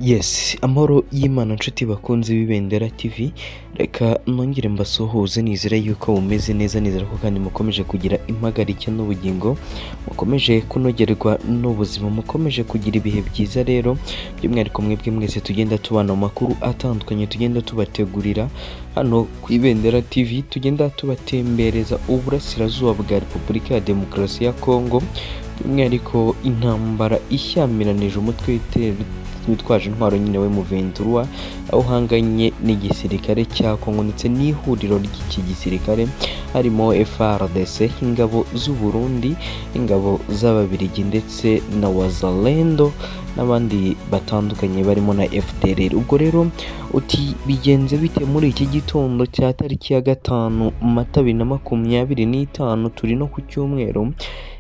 Yes, amahoro y'Imana nshuti bakunze b'Ibendera TV, reka nongere mbasuhuze nizera yuko mumeze neza, nizera ko kandi mukomeje kugira impagarike n'ubugingo, mukomeje kunogerwa n'ubuzima, mukomeje kugira ibihe byiza. Rero by'umwihariko mwebwe mwese tugenda tubana mu makuru atandukanye tugenda tubategurira hano ku Ibendera TV, tugenda tubatembereza uburasirazuba bwa Repubulika ya Demokarasi ya Kongo, by'umwihariko intambara ishyamiranije umutwe witwaje intwaro nyine we M23, aho uhanganye n'igisirikare cya Kongo ndetse n'ihuriro ry'iki gisirikare harimo FARDC, ingabo z'u Burundi, ingabo z'Ababiligi ndetse na Wazalendo n'abandi batandukanye barimo na FDLR. Ubwo rero uti bigenze bite muri iki gitondo cya tariki ya 5 Mata 2025, turi no ku cyumweru.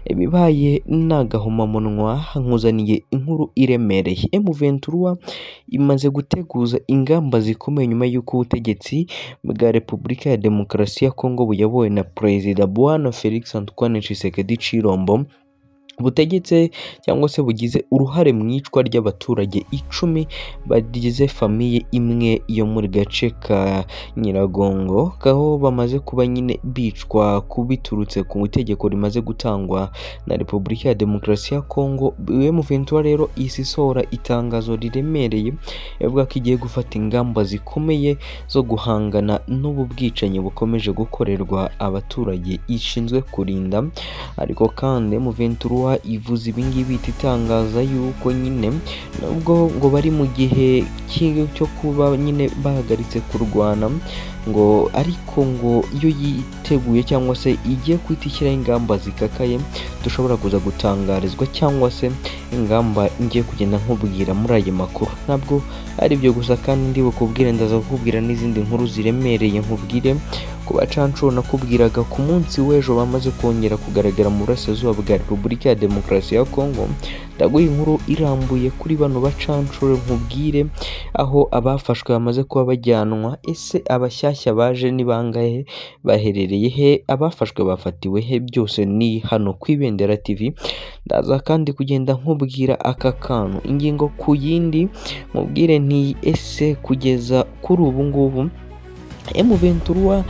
Ibibaye n'agahomamunwa, nkuzaniye inkuru iremereye. M23 imaze guteguza ingamba zikomeye nyuma y'uko ubutegetsi bwa Repubulika ya Demokarasi ya Kongo buyobowe na Perezida Bwana Felix Antoine Tshisekedi Tshilombo butegetse cyangwa se bugize uruhare mu iyicwa ry'abaturage 10 bagize famiye imwe yo muri gace ka Nyiragongo, aho bamaze kuba nyine bicwa biturutse ku itegeko rimaze gutangwa na Repubulika ya Demokarasi ya Kongo. M23 rero isi isohora itangazo riremereye ivuga ko igiye gufata ingamba zikomeye zo guhangana n'ubu bwicanyi bukomeje gukorerwa abaturage ishinzwe kurinda. Ariko kandi M23 ivuze ibingibi itangaza yuko nyine nubwo ngo bari mu gihe cyo kuba nyine bahagaritse kurwana, ngo ariko ngo iyo yiteguye cyangwa se igiye kwita ishyiraho ingamba zikakaye dushobora kuza gutangarizwa cyangwa se ingamba ngiye kugenda nkubwira muri aya makuru. Ntabwo ari ibyo gusa kandi ndi bukubwire, ndaza kukubwira n'izindi nkuru ziremereye, nkubwire ku bacancuro nakubwiraga ku munsi w'ejo bamaze kongera kugaragara mu burasirazuba bwa Repubulika ya Demokarasi ya Kongo. Ndaguha inkuru irambuye kuri bano bacancuro, nkubwire aho abafashwe bamaze kuba bajyanwa, ese abashyashya baje ni bangahe, baherereye he, abafashwe bafatiwe he, byose ni hano ku Ibendera TV. Ndaza kandi kugenda nkubwira aka kantu ingingo ku yindi, nkubwire nti ese kugeza kuri ubu ngubu M23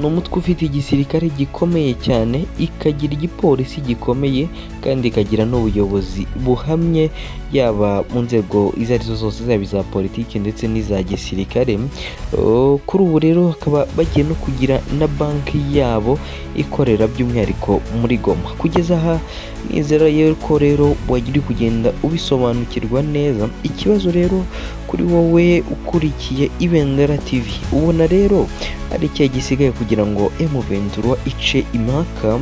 ni umutwe ufite igisirikare gikomeye cyane, ikagira igipolisi gikomeye kandi ikagira n'ubuyobozi buhamye, yaba mu nzego izo arizo zose, zaba iza politiki ndetse n'iza gisirikare. Kuri ubu rero bakaba bagiye no kugira na banki yabo ikorera by'umwihariko muri Goma. Kugeza aha nizera yuko rero wagiye uri kugenda ubisobanukirwa neza. Ikibazo rero kuri wowe ukurikiye Ibendera TV, ubona rero ari ikihe gisigaye kugira ngo M23 ice impaka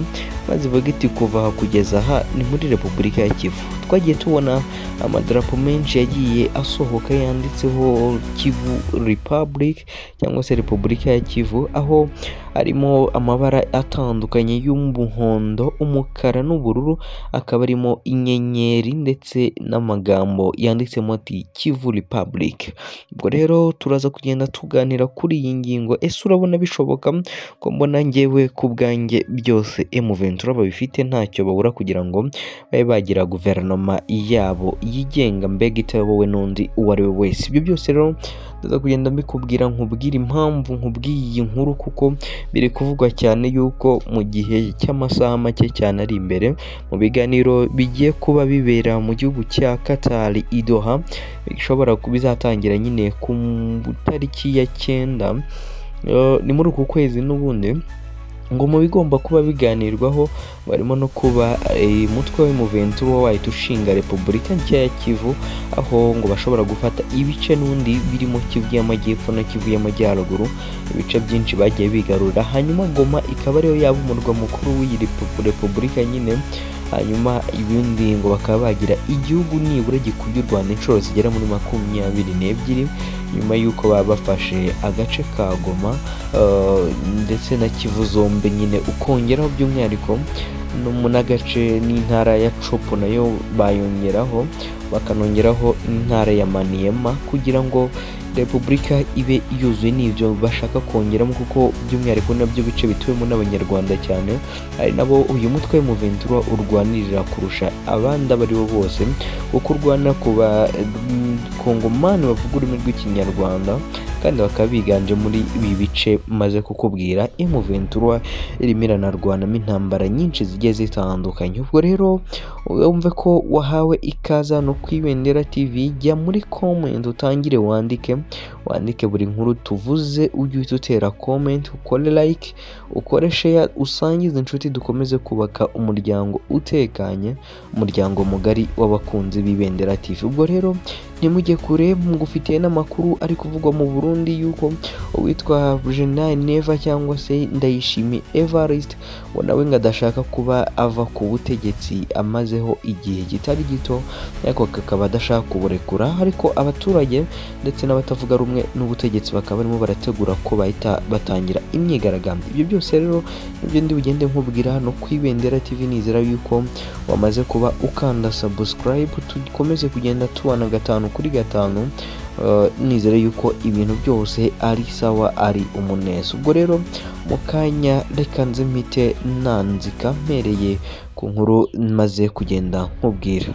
maze ivuge iti kuva aha kugeza aha ni muri Repubulika ya Kivu. Twagiye tubona amadarapo menshi yagiye asohoka yanditseho Kivu Republic cyangwa se Repubulika ya Kivu, aho harimo amabara atandukanye y'umuhondo, umukara n'ubururu, akaba arimo inyenyeri ndetse n'amagambo yanditsemo ati Kivu Republic. Ubwo rero turaza kugenda tuganira kuri iyi ngingo. Ese urabona bishoboka? Ko mbona njyewe ku bwanjye byose M23 babifite, ntacyo babura kugira ngo babe bagira guverinoma yabo yigenga, mbega itayobowe n'undi uwo ari we wese. Ibyo byose rero ndaza kugenda mbikubwira, nkubwira impamvu nkubwiye iyi nkuru, kuko biri kuvugwa cyane yuko mu gihe cy'amasaha make cyane ari imbere, mu biganiro bigiye kuba bibera mu gihugu cya Qatar i Doha, bishobora bizatangira nyine ku tariki ya 9, ni muri uku kwezi n'ubundi. Ngo mu bigomba kuba biganirwaho barimo no kuba umutwe wa M23 wahita ushinga Repubulika nshya ya Kivu, aho ngo bashobora gufata ibice n'undi birimo Kivu y'Amajyepfo na Kivu y'Amajyaruguru, ibice byinshi bagiye bigarura, hanyuma Goma ikaba ariyo yaba umurwa mukuru w'iyi Repubulika nyine. Hanyuma ibindi ngo bakaba bagira igihugu nibura gikubye u Rwanda inshuro zigera muri 22, nyuma y'uko baba bafashe agace ka Goma ndetse na Kivu zombi nyine, ukongeraho by'umwihariko n'agace n'intara ya Chopo nayo bayongeraho, bakanongeraho intara ya Maniema, kugira ngo Repubulika ibe yuzuye n'ibyo bashaka kongeramo, kuko by'umwihariko nabyo bice bituwemo n'Abanyarwanda cyane, ari nabo uyu mutwe M23 urwanirira kurusha abandi abo aribo bose, kuko urwana ku bakongomani bavuga ururimi rw'Ikinyarwanda kandi bakaba biganje muri ibi bice maze kukubwira. M23 irimo iranarwanamo intambara nyinshi zigiye zitandukanye. Ubwo rero wumve ko wahawe ikaze hano ku Ibendera TV, jya muri comment utangire wandike buri nkuru tuvuze, ujye uhita utera comment, ukore like, ukore share, usangize inshuti, dukomeze kubaka umuryango utekanye, umuryango mugari w'abakunzi b'Ibendera TV. Ubwo rero ntimujye kure, mugufitiye n'amakuru ari kuvugwa mu Burundi yuko uwitwa General Neva cyangwa se Ndayishimiye Evariste ngo nawe ngo adashaka kuba ava ku butegetsi amazeho igihe kitari gito, ariko akaba adashaka kuburekura, ariko abaturage ndetse n'abatavuga rumwe n'ubutegetsi bakaba barimo barategura ko bahita batangira imyigaragambyo. Ibyo byose rero nibyo ndi bugende nkubwira hano ku Ibendera TV, nizera yuko wamaze kuba ukanda subscribe, dukomeze kugenda tubana 5 kuri 5, nizere yuko ibintu byose ari sawa, ari umuneza. Ubwo rero mu kanya reka nze mpite nanzika mpereye ku nkuru maze kugenda nkubwira.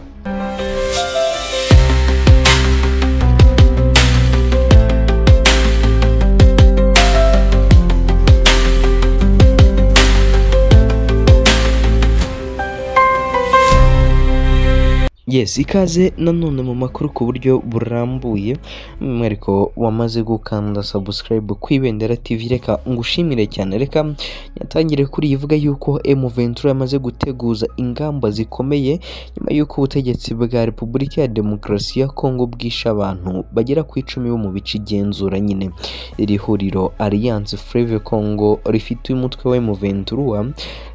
Yes, ikaze nanone mu makuru ku buryo burambuye, umwihariko wamaze gukanda subscribe ku Ibendera TV, reka ngushimire cyane. Reka nyatangire kuri ivuga yuko M23 yamaze guteguza ingamba zikomeye nyuma yuko ubutegetsi bwa Repubulika ya Demokarasi ya Kongo bwishe abantu bagera ku 10 bo mu bice igenzura nyine. Iri huriro Alliance Fleuve Congo rifite umutwe wa M23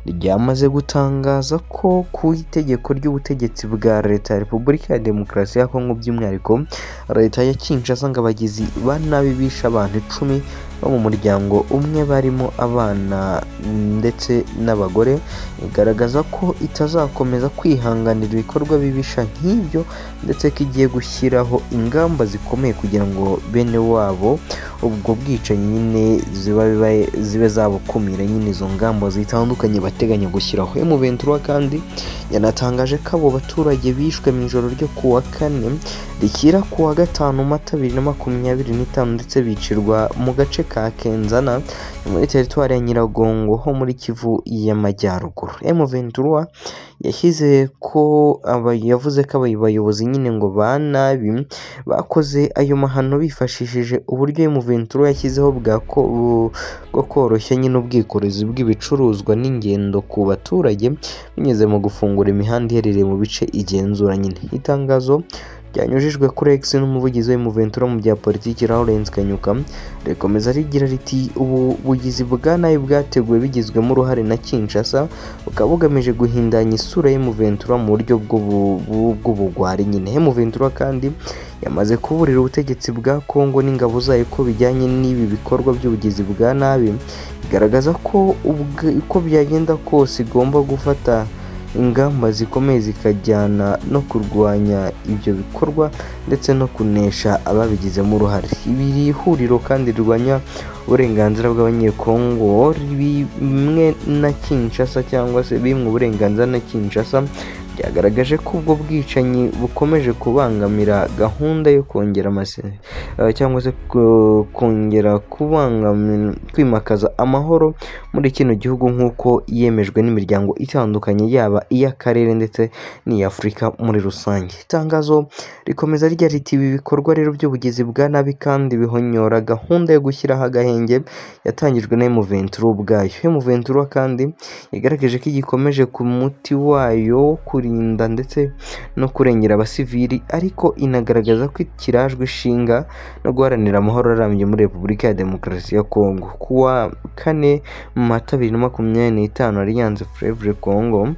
ryamaze gutangaza ko ku itegeko ry'ubutegetsi bwa Leta ya Repubulika ya Demokarasi ya Kongo, by'umwihariko Leta ya Kinshasa, ngo abagizi ba nabi bishe abantu 10 bo mu muryango umwe barimo abana ndetse n'abagore, igaragaza ko itazakomeza kwihanganira ibikorwa bibisha nk'ibyo, ndetse ko igiye gushyiraho ingamba zikomeye kugira ngo bene wabo ubwo bwicanyi nyine zibe zabukumira nyine izo ngamba zitandukanye bateganya gushyiraho. M23 kandi yanatangaje ko abo baturage bishwe mu ijoro ryo kuwa kane rikira kuwa 5 Mata 2025, ndetse bicirwa mu gace ka Kenzana muri teritwari ya Nyiragongo ho muri Kivu y'Amajyaruguru. M23 yashyize ko yavuze ko abayobozi nyine ngo ba nabi bakoze ayo mahano bifashishije uburyo M23 yashyizeho bwo koroshya nyine ubwikorezi bw'ibicuruzwa n'ingendo ku baturage binyuze mu gufungura imihanda iherereye mu bice igenzura nyine. Itangazo ryanyujijwe kuri X n'umuvugizi wa M23 mu bya politiki Lawrence Kanyuka rikomeza rigira riti: ubu bugizi bwa nabi bwateguwe bigizwemo uruhare na Kinshasa, bukaba bugamije guhindanya isura ya M23 mu buryo bw'ubugwari nyine. M23 kandi yamaze kuburira ubutegetsi bwa Kongo n'ingabo zayo ko bijyanye n'ibi bikorwa by'ubugizi bwa nabi, igaragaza ko uko byagenda kose igomba gufata ingamba zikomeye zikajyana no kurwanya ibyo bikorwa ndetse no kunesha ababigizemo uruhare. Iri huriro kandi rirwanya uburenganzira bw'Abanyekongo bimwe na Kinshasa cyangwa se bimwe uburenganzira na Kinshasa, byagaragaje ko ubwo bwicanyi bukomeje kubangamira gahunda yo kongera cyangwa se kongera kubangamira kwimakaza amahoro muri kino gihugu nk'uko yemejwe n'imiryango itandukanye yaba iy'akarere ndetse n'iy'Afurika muri rusange. Itangazo rikomeza rigira riti: ibi bikorwa rero by'ubugizi bwa nabi kandi bihonyora gahunda yo gushyiraho agahenge yatangijwe na M23 ubwayo. M23 kandi yagaragaje ko igikomeje ku muti wayo wo kurinda ndetse no kurengera abasivili, ariko inagaragaza ko ikirajwe ishinga no guharanira amahoro arambye muri Repubulika ya Demokarasi ya Kongo. Kuwa 4 Mata 2025 Alliance Fleuve Congo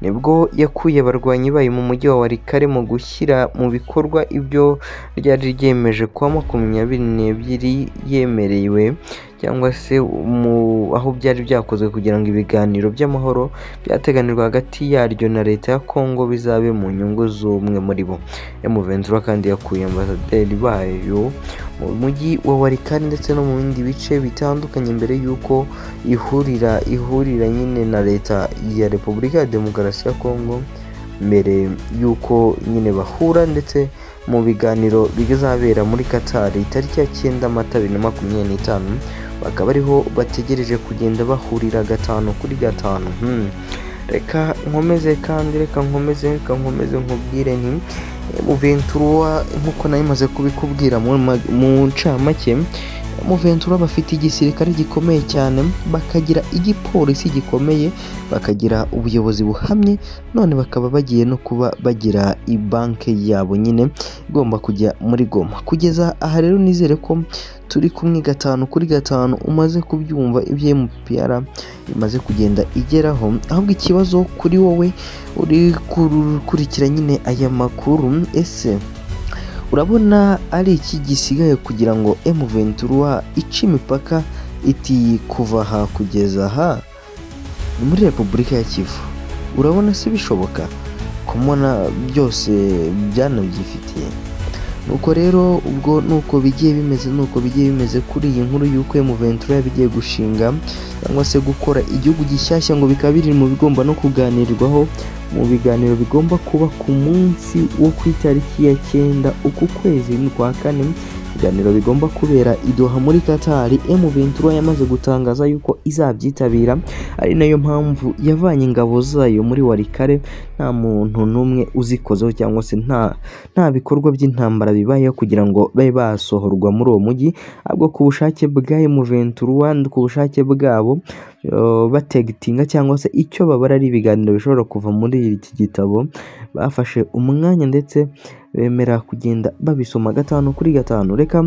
nibwo yakuye abarwanyi bayo mu mujyi wa Walikale mu gushyira mu bikorwa ibyo ryari ryemeje kuwa 22 yemerewe cyangwa se aho byari byakozwe kugira ngo ibiganiro by'amahoro byateganijwe hagati yaryo na leta ya Kongo bizabe mu nyungu z'umwe muri bo. M23 kandi yakuye ambasaderi bayo mu mujyi wa Walikale ndetse no mu bindi bice bitandukanye mbere y'uko ihurira nyine na leta ya Repubulika ya Demokarasi ya Kongo, mbere y'uko nyine bahura ndetse mu biganiro bizabera muri Qatar itariki ya 9 Mata 2025, bakaba ariho bategereje kugenda bahurira 5 kuri 5. Reka nkomeze kandi reka nkomeze nkubwire nti M23 nkuko nayimaze kubikubwira mu ncamake, M23 bafite igisirikare gikomeye cyane, bakagira igipolisi gikomeye, bakagira ubuyobozi buhamye, none bakaba bagiye no kuba bagira ibanke yabo nyine igomba kujya muri Goma. Kugeza aha rero nizere ko turi kumwe 5 kuri 5 umaze kubyumva ibyo MPR imaze kugenda igeraho. Ahubwo ikibazo kuri wowe uri kurikira nyine aya makuru, ese urabona ari iki gisigaye kugira ngo M23 ice imipaka iti kuva aha kugeza aha muri Repubulika ya Kivu? Urabona se bishoboka kumona byose byanabyifitiye? Nuko rero ubwo nuko bigiye bimeze kuri iyi nkuru y'uko M23 yabigiye gushinga cyangwa se gukora igihugu gishyashya, ngo bikaba biri mu bigomba no kuganirwaho mu biganiro bigomba kuba ku munsi wo ku itariki ya 9 uku kwezi kwa kane. Ibiganiro bigomba kubera i Doha muri Qatar. M23 yamaze gutangaza yuko izabyitabira, ari nayo mpamvu yavanye ingabo zayo muri Walikale nta muntu n'umwe uzikozeho cyangwa se nta bikorwa by'intambara bibayeho kugira ngo babe basohorwa muri uwo mujyi, ahubwo ku bushake bwa M23, ku bushake bwabo bategitinga cyangwa se icyo babara ari ibiganiro bishobora kuva muri iki gitabo. Bafashe umwanya ndetse bemera kugenda babisoma 5 kuri 5. Reka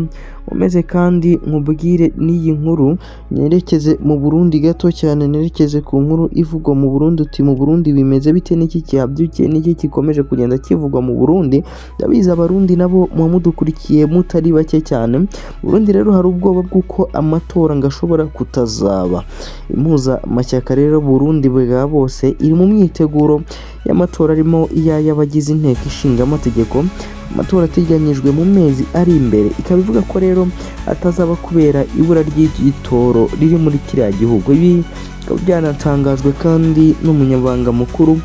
nkomeze kandi nkubwire n'iyi nkuru, nerekeze mu Burundi gato cyane, nerekeze ku nkuru ivugwa mu Burundi. Uti mu Burundi bimeze bite? N'iki cyabyukiye? N'iki gikomeje kugenda kivugwa mu Burundi? Ndabizi abarundi nabo muba mudukurikiye mutari bake cyane. Mu Burundi rero hari ubwoba bw'uko amatora ngo ashobora kutazaba. Impuzamashyaka rero Burundi bwa bose iri mu myiteguro y'amatora arimo iy'abagize inteko ishinga amategeko, amatora ateganyijwe mu mezi ari imbere. Ikaba ivuga ko rero atazaba kubera ibura ry'igitoro riri muri kiriya gihugu. Ibi bikaba byanatangajwe kandi n'umunyabanga mukuru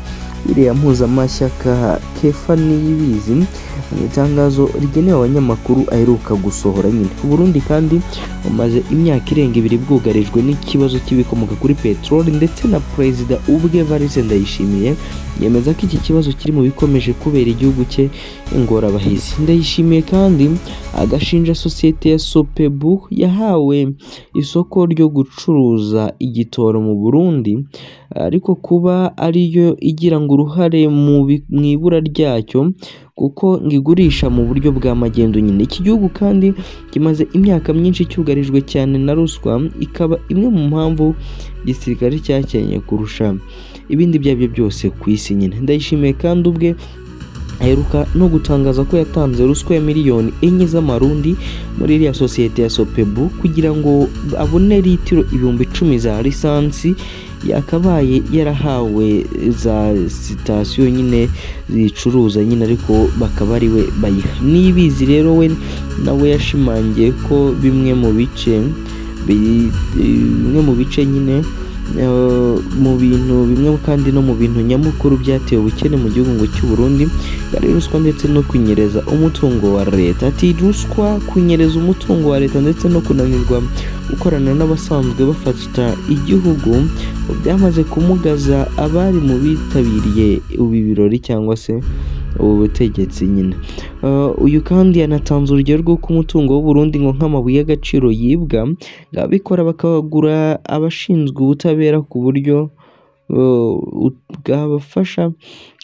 iriya mpuzamashyaka Kefa Niyibizi mu itangazo rigenewe abanyamakuru aheruka gusohora nyine. Burundi kandi bumaze imyaka irenga 2 bwugarijwe n'ikibazo cy'ibikomoka kuri peteroli, ndetse na perezida ubwe Evariste Ndayishimiye yemeza ko iki kibazo kiri mu bikomeje kubera igihugu cye ingorabahizi. Ndayishimiye kandi agashinja sosiyete ya Sopebu yahawe isoko ryo gucuruza igitoro mu Burundi, ariko kuba ariyo igira ngo uruhare mu ibura ryacyo kuko ngigurisha mu buryo bwa magendu nyine. Iki gihugu kandi kimaze imyaka myinshi cyugarijwe cyane na ruswa, ikaba imwe mu mpamvu igisirikare cyakenye kurusha ibindi byabyo byose ku isi nyine. Ndayishimiye kandi ubwe aheruka no gutangaza ko yatanze ruswa ya miliyoni 4 z'amarundi muri iriya sosiyete ya Sopebu kugira ngo abone litiro 10,000 za lisansi yakabaye yarahawe za sitasiyo nyine zicuruza nyine, ariko bakaba ari we bayiha. Nibizi rero we nawe yashimangiye ko bimwe mu bice nyine mu bintu bimwe kandi no mu bintu nyamukuru byateye ubukene mu gihugu ngo cy'u Burundi ari ruswa ndetse no kunyereza umutungo wa leta. Ati ruswa, kunyereza umutungo wa leta ndetse no kunanirwa gukorana n'abasanzwe bafata igihugu byamaze kumugaza abari mu bitabiriye ibi birori cyangwa se ubu butegetsi nyine. Uyu kandi yanatanze urugero rw'uko umutungo w'u Burundi ngo nk'amabuye y'agaciro yibwa, ababikora bakagura abashinzwe ubutabera ku buryo bwabafasha.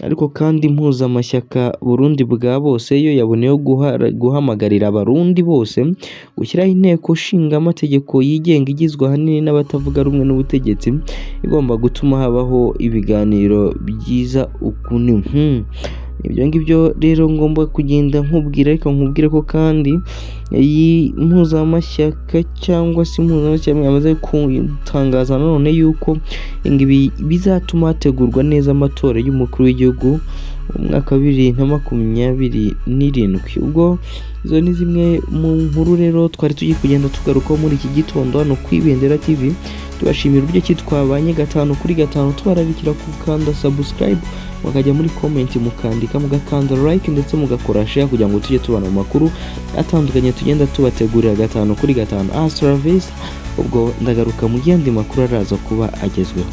Ariko kandi impuzamashyaka Burundi bwa bose yo yaboneyeho guhamagarira abarundi bose gushyiraho inteko ishinga amategeko yigenga igizwe ahanini n'abatavuga rumwe n'ubutegetsi, igomba gutuma habaho ibiganiro byiza ukuntu. Ibyo ngibyo rero ngomba kugenda nkubwira, ariko nkubwire ko kandi iyi mpuzamashyaka cyangwa se impuzamashyaka yamaze gutangaza nanone yuko ibi bizatuma hategurwa neza amatora y'umukuru w'igihugu mu mwaka wa 2027. Ubwo izo ni zimwe mu nkuru rero twari tugiye kugenda tugarukaho muri iki gitondo hano ku Ibendera TV. Tubashimira uburyo ki twabanye 5 kuri 5, tubararikira gukanda subscribe, mukajya muri comment mukandika, mugakanda like ndetse mugakora share kugira ngo tujye tubana mu makuru atandukanye tugenda tubategurira 5 kuri 5. Hasta la vista. Ubwo ndagaruka mu yandi makuru araza kuba agezweho.